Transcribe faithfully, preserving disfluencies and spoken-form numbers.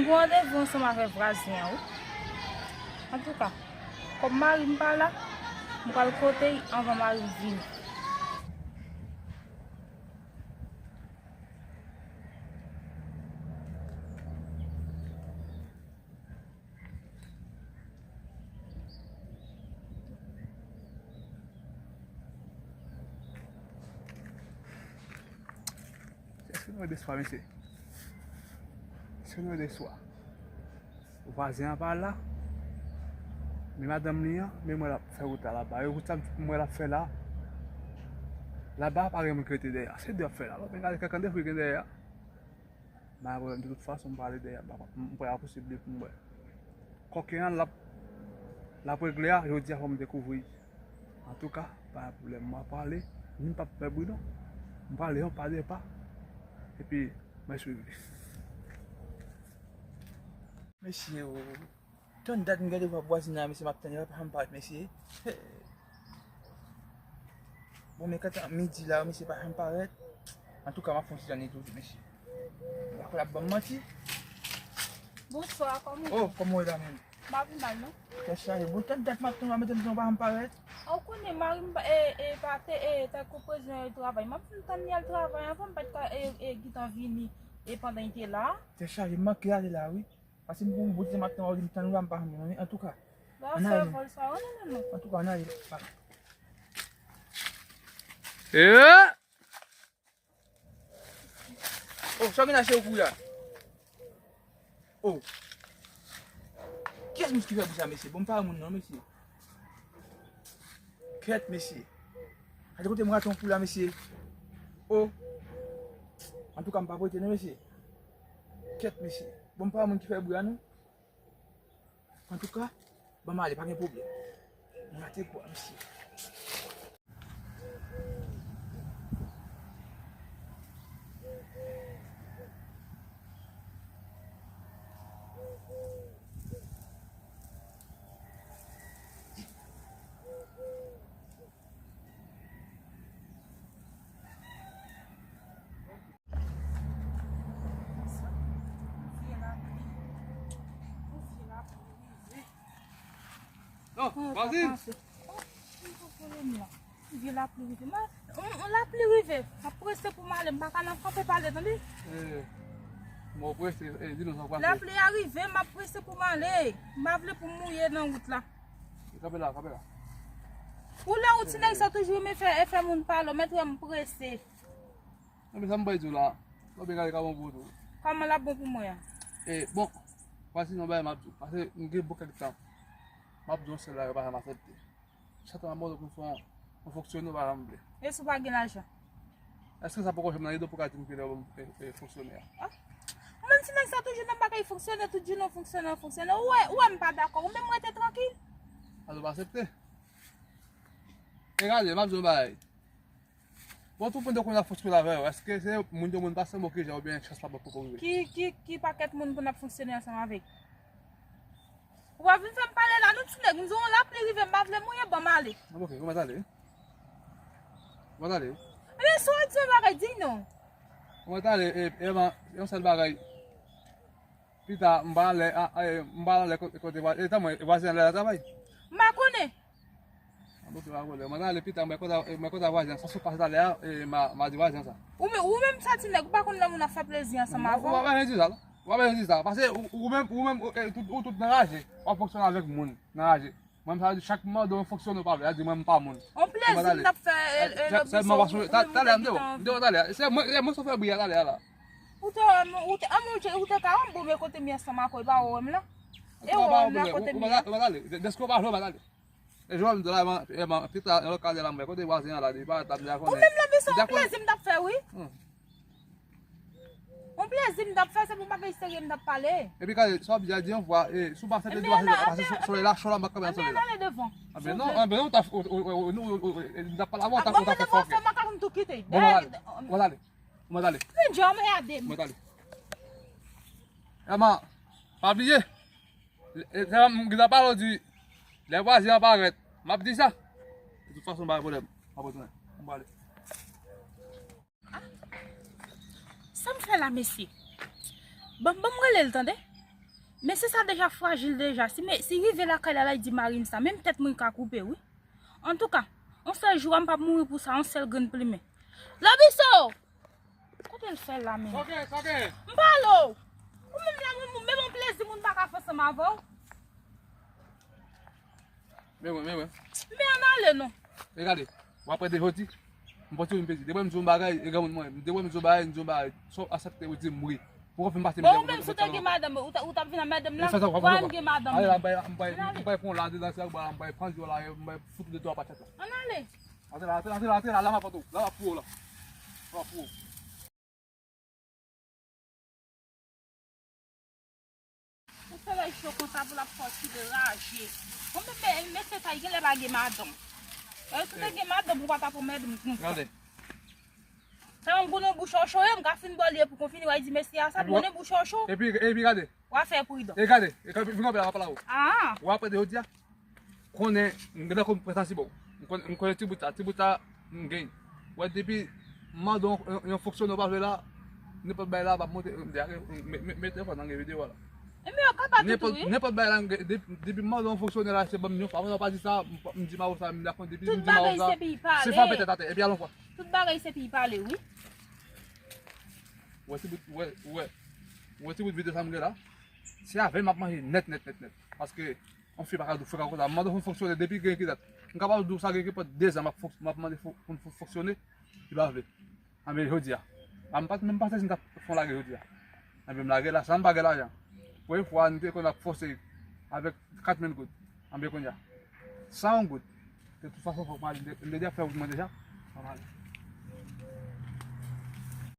Pran randevou ansanm avèk vwazen an, wi. Antouka, kòm mari m pa la, m pral kote l anvan mari m vini. Èske nou wè de swa, mesye? Èske nou wè de swa? Vwazen an pa la. Men madanm li an, men mwen l ap fè wout la laba. E wout sa m wè l ap fè la. Laba pa gen moun ki rete dèyè. Se de ap fè la. Lòt men gade kèk kandefri gen dèyè. M pa gen pwoblèm, de tout fason, m prale dèyè, m pa, m prale pouse bli pou m bwè. Kòken an, l ap, l ap regle a, jodi a fò m dekouvri. Antouka, pa gen pwoblèm, m ap prale, ni m p ap fè bri non. M prale yon pa de pa, epi mwen swiv li. Mesye o. Tann dat m gade vwa vwazen an, mesye, m ap tann li, pa janm parèt, mesye. Bon, men kanta midi la, mesye pa janm parèt. Antouka, m ap fè yon ti tann li toujou, mesye. M pa kwè l ap ban m manti. Bonswa, kòman w ye? Oh, kòman w ye la menm? M pa pi mal, non. Tèt chaje. Bon, tann dat m ap tann ou la, men tann ou pa janm parèt. Ou konnen, mari m, e, e, pa te, e, te kou prezyon e travay. M ap fin tann li al travay anvan, m pa t ka, e, e, gentan vini, e, pandan li te la. Tèt chaje, m manke ale la, wi. Pase m pou yon bout se maten, w di m tann ou la, m pa janm jwenn ou. Antouka, ann ale. Antouka, ann ale. Bye. Eh! Oh, sa w gen nan je w pou la? Oh. Kiyès moun ki fè bri sa, mesye? Bon, m pa wè moun non, mesye. Kèt, mesye. Gade kote m rate yon kou la, mesye. Oh. Antouka, m pa prete non, mesye. Kèt, mesye. Bon, m pa wè moun ki fè bri a non. Antouka, ban m ale, pa gen pwoblèm. M rate kou a, mesye. Non, vwazin. Vye lapli rive. Mwen, on, on lapli rive. M ap prese pou m ale. M pa ka nan kanpe pale, tande? Eh, mwen prese, eh, di nou sa k pase. Lapli a rive, m ap prese pou m ale. M pa vle pou m mouye nan wout la. Kanpe la, kanpe la. Ou lè ou ti nèg sa toujou renmen fè, fè moun pale, mèt wè m prese. Non, men sa m bay di w la, w ap gade ka bon pou ou tou. Kòman l ap bon pou mwen an? E, bon, vwazin, yon bagay m ap di w. Pase m gen bon kèk tan. M ap di w yon sèl bagay, ou pa janm aksepte. Chak tan m ap mande w pou fè yon, yon fonksyone, ou pa janm vle. E si w pa gen lajan? Èske sa poko janm nan ide w pou ka di m kilè w ban m, e, e, fonksyone a? Ah. Ou menm ti nèg sa toujou nan bagay fonksyone, tout jounen w fonksyone, w fonksyone. Ou wè, ou wè m pa dakò. Ou menm rete trankil. Alò, w pa aksepte? E gade, m ap di w yon bagay. Bon, tout moun te konn ap fonksyone avè yo. Èske se moun yo moun pase mo ki jan oubyen chans pa bon pou rive? Ki, ki, ki pakèt moun pou n ap fonksyone ansanm avèk? Ou pa vin fè m pale la, non, ti nèg. M di w lapli rive, m pa vle mouye, ban m ale. Bon, ok, ou mèt ale. Ou mèt ale. Ebyen, si w di yon bagay, di non. Ou mèt ale, e, e, yon sèl bagay. Pita, m pa anlè, a, e, m pa anlè kote, kote vwa-, e, tanmen, vwazen an lè la travay? M pa konnen. An, ok, pa pwoblèm. Mwen ale pita, mwen konta, e, mwen konta vwazen an. Sa sou pase talè a, e, ma, ma di vwazen an sa. Ou menm, ou menm sa ti nèg, ou pa konn lè moun ap fè plezi ansanm avè w? Ou pa bezwen di sa, non. Ou pa bezwen di sa. Pase ou, ou menm, ou menm, ou, e, tout, ou tout nan raje. W ap fonksyone avèk moun nan raje. Mwen, sa vle di chak mande yon fonksyone ou pa vle, sa vle di mwen m pa moun. On plezi m t ap fè, e, e, sèlman paske talè a m te wè, m te wè talè a. Se mwen, se mwen sa fè bri a talè a la. Ou te wè m, ou te, an, ou te, ou te ka wè m, bon, men kote m ye ansanm ak ou, e pa ou wè m la. E ou wè m la kote m ye. Ou pa t ale. Dèske ou pa vle, ou pa t ale. E jodi a, m di la, e, pita, yon lòt kalè la, m wè kote vwazen an la, li pa t ap di a konnen. Ou menm la, men se yon plezi m t ap fè, wi. Hmm. On plezi m t ap fè, se pou bagay serye m t ap pale. Epi gade, sa w ap di a, di yon fwa, e, si w pa aksepte di w aksepte, pase solèy la cho la, m ap kanpe nan solèy la. Anben ale devan. Anben non, anben non, ou ta, ou, ou, ou, nou, ou, ou, e, m t ap pale avè w, ou ta, ou ta fè fòkè. Bon, mwen ale. Mwen ale. Mwen ale. Mwen ale. Mwen ale. Èman, pa bliye. E, e, m gentan pale w di, lè vwazen an parèt, m ap di sa. De tout fason, pa gen pwoblèm. M ap retounen. M prale. Ah, sa m fè la, mesye? Ban, ban m rele l, tande? Mesye sa deja frajil deja. Si, me, si rive lakay la, l al di mari m sa, menm tèt mwen ka koupe, wi. Antouka, yon sèl jou a, m p ap mouri pou sa, yon sèl grenn plimen. Lobiso! Kote l fè la menm? Sa w gen, sa w gen? M pale w! Ou menm la, ou menm yon plezi moun pa ka fè ansanm avè w. Men mwen, men mwen. Men ann ale non. E gade, w ap rete jodi. M pòte yon plezi. Depi m di yon bagay, e granmoun mwen. Depi m di yon bagay, m di yon bagay. Sa w aksepte ou di m wi. Poko fin pase. Bon, ou menm si w te gen madanm, ou t ap vin ak madanm la? Ou pa gen madanm. Ale la, m bay, m bay, m bay pran la, de la, se la, m bay pran yo la, m bay fout de twa pa tèt la. Ann ale. Antre la, antre la, antre la, antre la, la m ap antre w, la m ap pou w la. La m ap pou w. Pou solèy cho konsa pou l ap sòti de raje. Bon, men, men, mesye sa, li genlè pa gen madanm. E, si w te gen madanm, ou pa t ap anmède m konsa. Gade. Sa yon gounen bouch w cho, m ka fin bò li pou konfini, w a di mesye a sa, gounen bouch w cho. Epi, epi gade. W a fè pridan. E gade, e gade, vin anpè la, papa la ou. Ah. W ap rete jodi a. Konnen, m gentan konn prens la si bon. M konnen, m konnen ti bout sa, ti bout sa, m gen. Wè, depi m mande yon, yon, yon fonksyonè w pa vle la, nenpòt bagay la, m ap monte, m, m, m, mete fò nan gen videyo a la. Ebyen, yo ka pa tout wi. Nenpòt bagay la, m gen, depi, depi m mande yon fonksyonè la, se ban m yon fwa. Mwen pa di sa, m, m di ma ou sa, m la konn depi m di ma ou sa. Se frape tèt atè, epi alon fwa. Tout bagay se pi pale, wi. Wè ti bout, wè, wè. Wè ti bout videyo sa m gen la. Se avè l m ap manje nèt, nèt, nèt, nèt. Paske yon fi pa ka dou frekan konsa. M mande pou m fonksyone depi gen ki dat. M kapab di w sa gen ki pran de zan m ap fonk-, m ap mande pou m fonksyone. Li pa vle. Anben jodi a. A m pa t menm panse si m t ap fè yon lage jodi a. Anben m lage la san m pa gen lajan. Premye fwa m te konn ap fòse avèk kat mil goud. Anben kounye a. San yon goud. De tout fason fòk m ale. M te, m te deja fè wout mwen deja. Fòk m ale.